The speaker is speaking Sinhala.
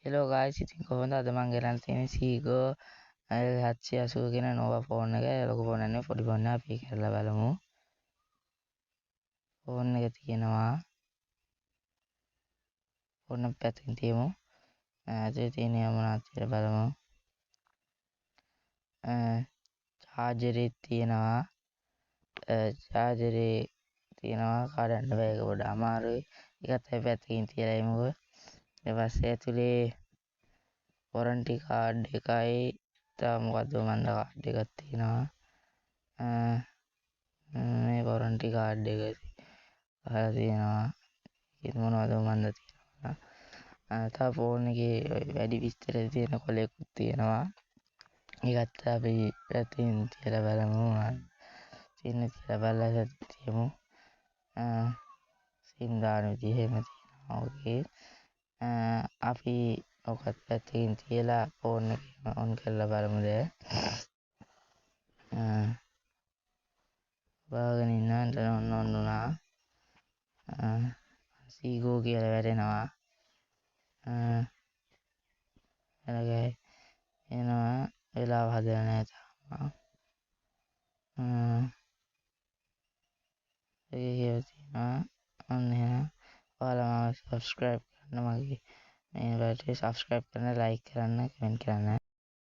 හෙලෝ ගායිස්, ඉතින් කොහොමද? අද මං ගෙනල්ලා තියෙන්නේ සීගෝ L780 කියන නෝවා ෆෝන් එක. ලොකු ෆෝන් එකක් නෙවෙයි, පොඩි ෆෝන් එකක්. අපි කරලා බලමු. ෆෝන් එක තියෙනවා. ෆෝන් එක පැත්තකින් තියමු. ඇතුලේ තියෙන ඒවා මොනවද කියලා බලමු. චාර්ජරේ තියෙනවා. චාර්ජරේ තියෙනවා, කඩන්න බෑ, ඒක පොඩ්ඩ අමාරුයි. ඒකත් අපි පැත්තකින් තියලා ඉමුකෝ. ඊට පස්සේ ඇතුලේ වොරන්ටි කාඩ් එකයි තව මොකද්ද මන්ද කාඩ් එකක් තියෙනවා. මේ වොරන්ටි කාඩ් එක ගහලා තියෙනවා. ඒකෙත් මොනවද මන්ද තියෙනවා. තව ෆෝන් එකේ වැඩි විස්තර තියෙන කොලයකුත් තියෙනවා. ඒකත් අපි පැත්තකින් තියලා බලමු මොනවද තියෙන්නේ කියලා බලලා තියමු. සිම් දාන විදිහ එහෙම තියෙනවා. ඕකේ අපි ඔකත් පැත්තකින් තියලා ෆෝන් එක ඔන් කරලා බලමු දැන්. බාගෙන ඉන්න දැන් ඔන්න ඔන් වුණා. සීගෝ කියලා වැටෙනවා. එනගයි එනවා. වෙලාව හදලා නෑ තාම. ඒක කියලා තියෙනවා. ඔන්න එහෙනම් ඔයාලා මාව සබ්ස්ක්‍රයිබ් කරන්න, මගේ මේ වැඩේ සබ්ස්ක්‍රයිබ් කරන්න, ලයික් කරන්න, කමෙන්ට් කරන්න.